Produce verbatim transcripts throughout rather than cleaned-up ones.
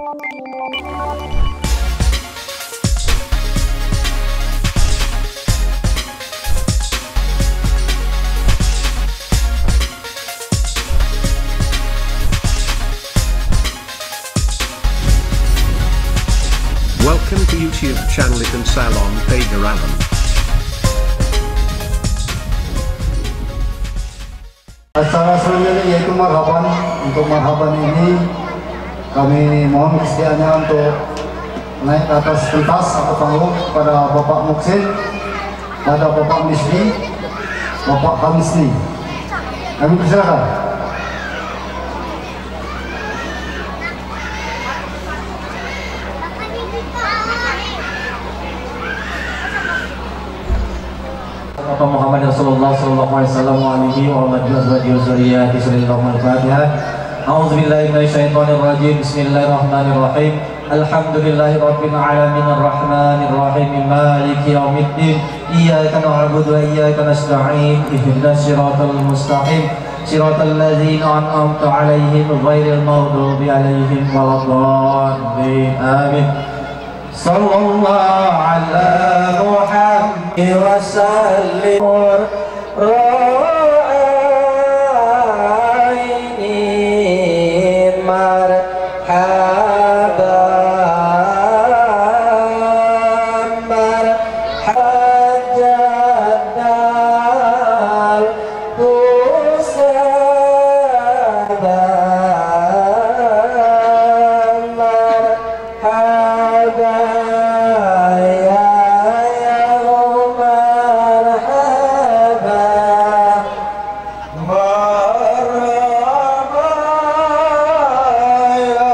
Welcome to YouTube channel Ikan Salon Pagar Alam. Acara selanjutnya yaitu marhaban. Untuk marhaban ini kami mohon kesediaannya untuk naik ke atas pentas atau panggung kepada Bapak Muksin, kepada Bapak Misli, Bapak Hamsni. Kami persilakan. Muhammad Rasulullah sallallahu alaihi wasallam wa alihi wa ala azwajihi wa dzurriyyatihi. Al-Fatihah. A'udzu billahi minasy syaithanir rajim. Bismillahirrahmanirrahim. Alhamdulillahi rabbil alamin, arrahmanir rahim, maliki yaumiddin. Iyyaka na'budu wa iyyaka nasta'in. Ihdinas siratal mustaqim. Siratal ladzina an'amta 'alaihim ghairil maghdubi 'alaihim waladdallin. Amin. Sallallahu ala Muhammad wa sallim. Roh aini marhaba, marhaba jaddal Husain. Marhaba ya, ya marhaba. Marhaba ya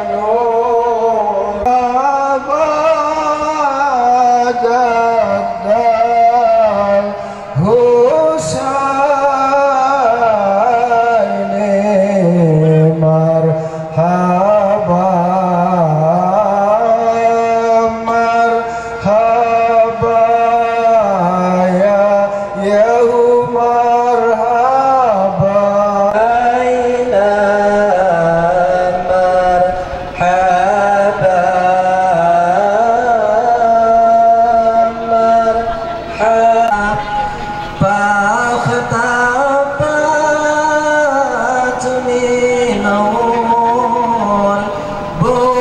Nur. Marhaba jaddal Husaini. Marhaba, marhaba ya, ya marhaba. Aina marhaba, marhaba. فاختفت منه البدور.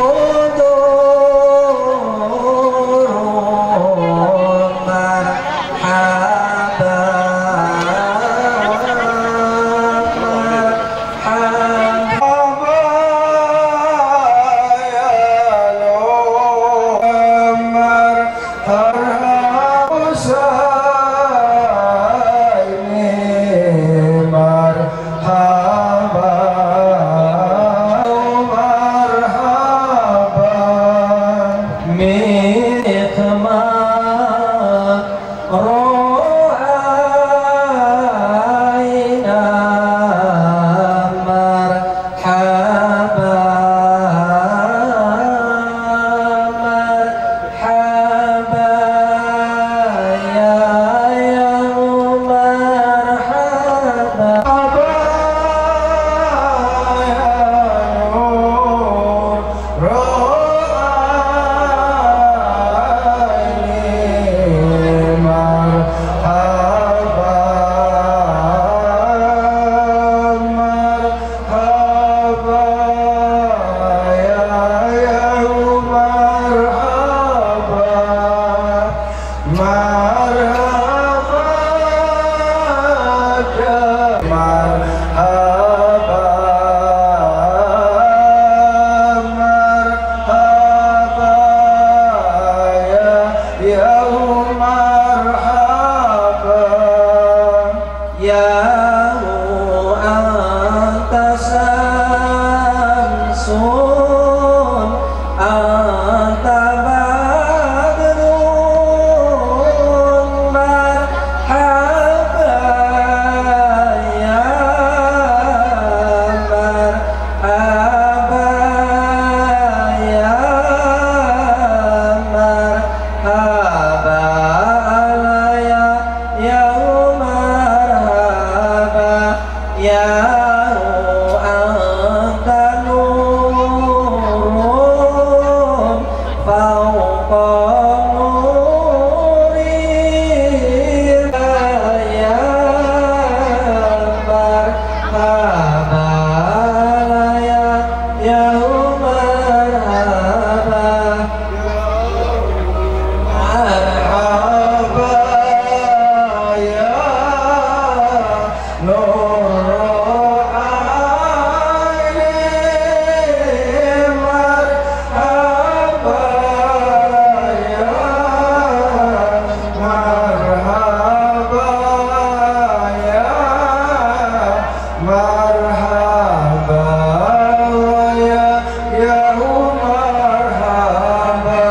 Marhaba,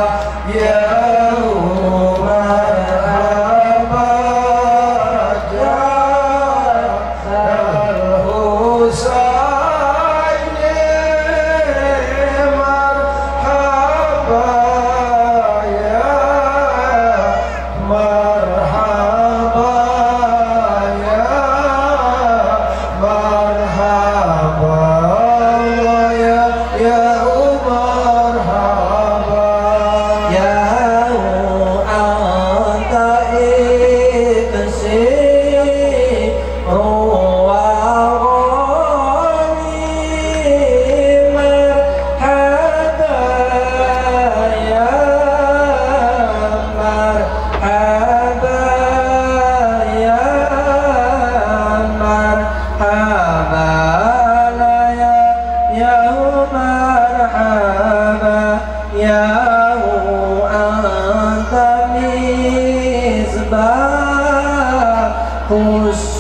ya marhaba, ya Al Husaini, marhaba, ya marhaba, ya marhaba, ya, ya marhaba. Ya anta iksiru wa ghani, marhaba, ya marhaba, ya marhaba, ya, ya marhaba, ya anta misbahus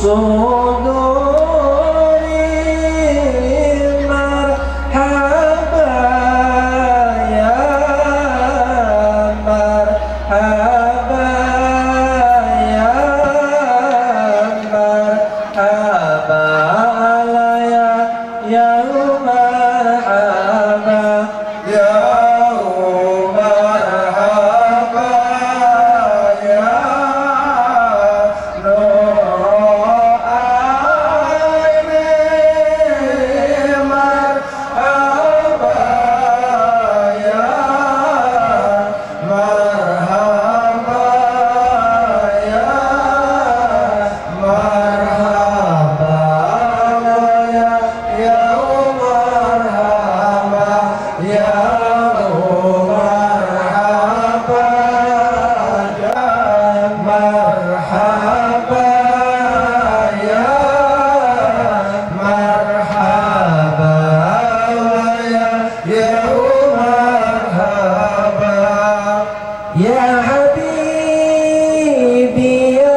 suduri, marhaba, ya marhaba, ya marhaba, ya, ya marhaba, ya marhaba, ya nur aini, marhaba, ya marhaba, ya marhaba, ya, ya marhaba, ya marhaba, ya marhaba, ya marhaba, ya, ya marhaba. Ya habibi, ya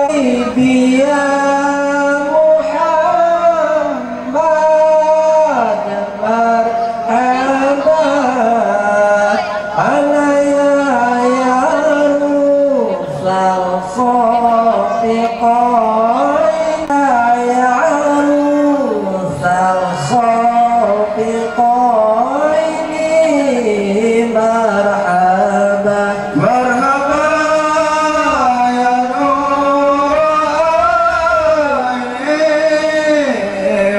habibi, ya Muhammad, marhaba, ala ya, ya Arusal Safiqain, ya Arus Safiqaini, marhaba. Marhaba, ya nur aini,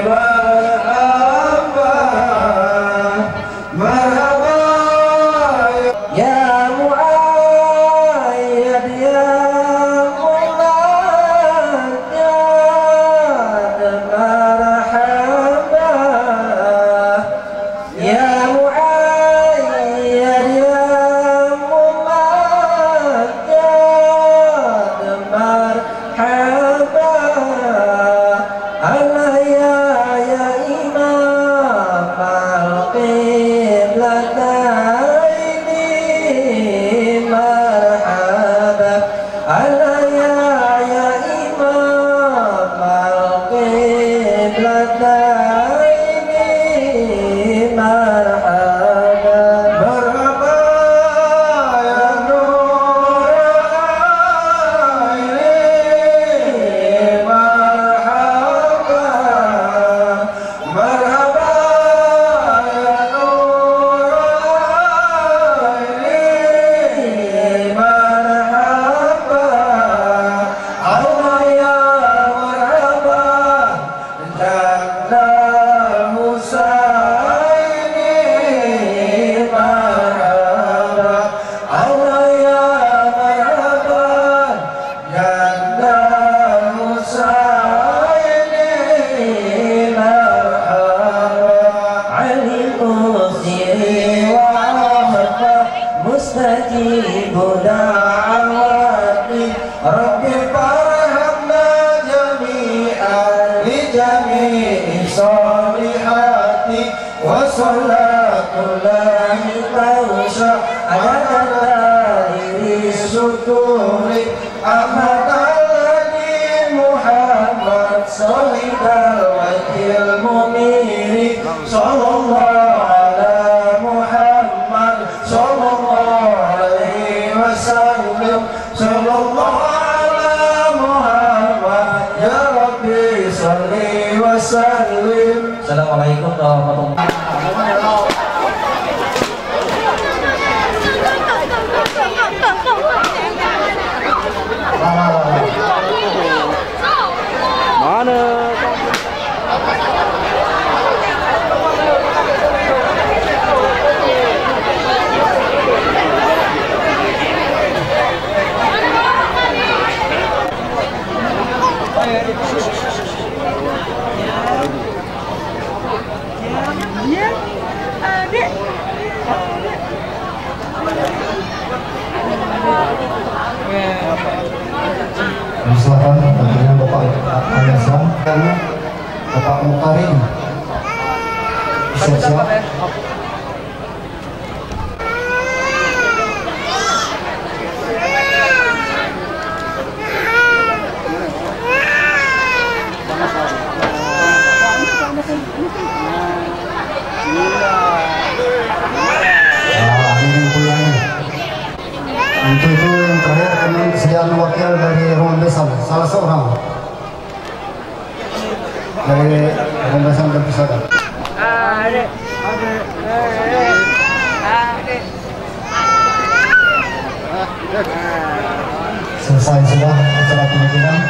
marhaba. Marhaba, ya, ya muayyad, ya mumajjad, marhaba. Ya muayyad, ya mumajjad, marhaba. Ala ya, ya imam al-qiblataini, marhaba. Ala ya, ya imam al-qiblataini, marhaba. Marhaba, ya nur aini, marhaba. Marhaba, ya nur aini, marhaba. Ala ya, marhaba. Janda Husaini, marhaba. Ala ya, marhaba. Janda Husaini, marhaba. Alil usri wa ahfa, mustajibu da'awati. Rabbi farhamna jami'an bi jami'i sholihati. Wa salatullahi taghsha ala tahiri suturi. Ahmad al-Hadi Muhammad sahibal wajhil muniri. Sallallahu ala Assalamualaikum warahmatullahi wabarakatuh. Mana? Silakan, tentunya Bapak Ayasa dan Bapak Mukarin. Siap-siap. Nah, ini punya. Untuk itu yang terakhir kami sediakan wakil dari Rombongan Besar, salah seorang. Dari Rombongan Besar dan Pusaka. Selesai sudah acara penitipan.